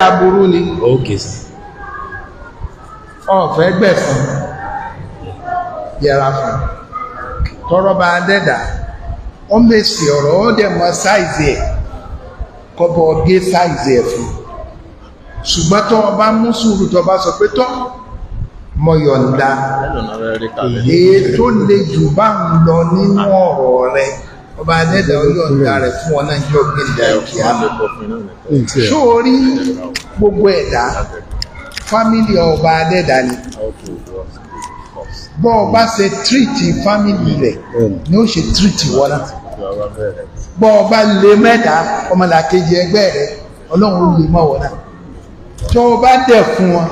aburú ni. Okay sir. Ọ̀fẹ́ gbẹ̀san, yẹra fún. Tọrọ bá dẹ́dà, ó mèsì ọ̀rọ̀, ó dẹ̀ mọ size ẹ̀, kọ́bọ̀ gé size ẹ̀ fún. Ṣùgbọ́n tó o bá mú sùúrù, tó o bá sọ pé tọ́ mọ yọ̀ǹda, èyí tó le jù bá ń lọ nínú ọ̀rọ̀ rẹ, ọba adẹ́dà ó yọ̀ǹda rẹ̀ fún ọ náà jọ gbẹ̀dẹ̀ kíá. Sórí gbogbo ẹ̀dá, family ọba adẹ́dà ni. Bọ́ ọba ṣe treat family rẹ̀ ni ó ṣe treat wọ́n náà. Bọ́ ọba lè mẹ́ta ọmọlàkejì ẹgbẹ́ rẹ̀, ọlọ́run ó lè mọ́ wọn náà. Tó o bá dẹ̀ fún wọn,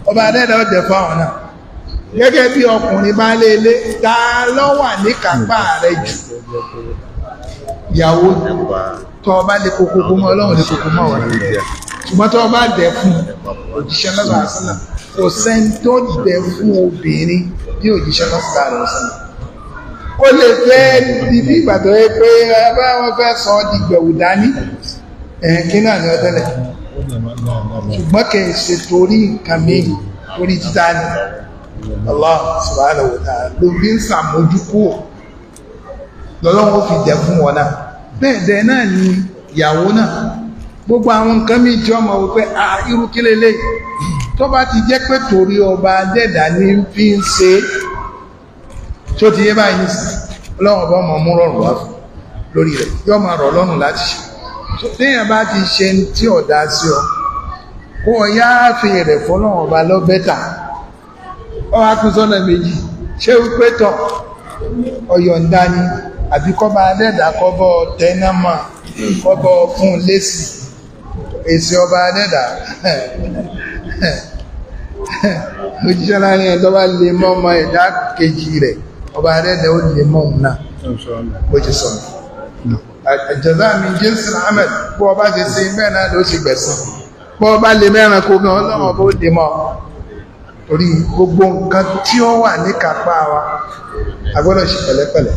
ọba adẹ́dà ó dẹ̀ fún àwọn náà. Gẹ́gẹ́ bí ọkùnrin bá lé ilé, ta ló wà ní kápá rẹ̀ jù? Ìyàwó. Tó o bá lè kókókó mọ́, ọlọ́run lè kókó mọ́ wọn náà. Ṣùgbọ́n tó o bá dẹ̀ fún òjíṣẹ́ lọ́sọ̀ àṣánà, kò sẹ́ni tó dẹ̀ fún obìnrin bí òjíṣẹ́ lọ́sọ̀ àṣánà. Ó lè fẹ́ di bí ìgbà tó yẹ pé bá wọn fẹ́ sọ ọ́ di gbẹ̀wù dání, ẹ̀hìn kí náà ni ọ tẹ́lẹ̀. Ṣùgbọ́n kì í ṣe torí nǹkan mi, torí títà ni Allah subhanahu wa ta'ala ló fi ń sàmójúkú lọ́lọ́wọ́ fi dẹ̀ fún wọn náà. Bẹ́ẹ̀ dẹ̀ náà ni ìyàwó náà, gbogbo àwọn nǹkan mi tí ọmọ wípé a irú kí lélẹ̀, tó bá ti jẹ́ pé torí ọba dẹ̀dà ní fi ń ṣe, tó ti yé báyìí, ọlọ́wọ́n bá ọmọ mú rọrùn wá fún lórí rẹ̀, yóò máa rọ̀ lọ́rùn láti ṣe. Téèyàn bá ti ṣe tí ọ̀dá sí ọ, kó o yááfe rẹ̀ fọlọ́wọ́n ọba lọ bẹ́tà. Ọ wá kún sọ́nà méjì: ṣé wípé tọ̀ ọ̀yọ̀ǹda ni, àbí kọ́ba adẹ́dà kọ́bọ̀ tẹ́nàmà kọ́bọ̀ fún lésì èsì ọba adẹ́dà? Òjíṣẹ́ láàrin ẹ̀ tó bá lè mọ́ ọmọ ẹ̀dá kejì rẹ̀, ọba adẹ́dà ó lè mọ́ òun náà. Bó ti sọ, àjẹ́dá mi jinsil amal, bó ọba ṣe ṣe bẹ́ẹ̀ náà ló ṣe gbẹ̀san. Bó ọba lè mẹ́ran kó gan, ọlọ́run bó lè mọ́. Torí gbogbo nǹkan tí ó wà ní kápá wa, a gbọ́dọ̀ ṣe pẹ̀lẹ́pẹ̀lẹ́.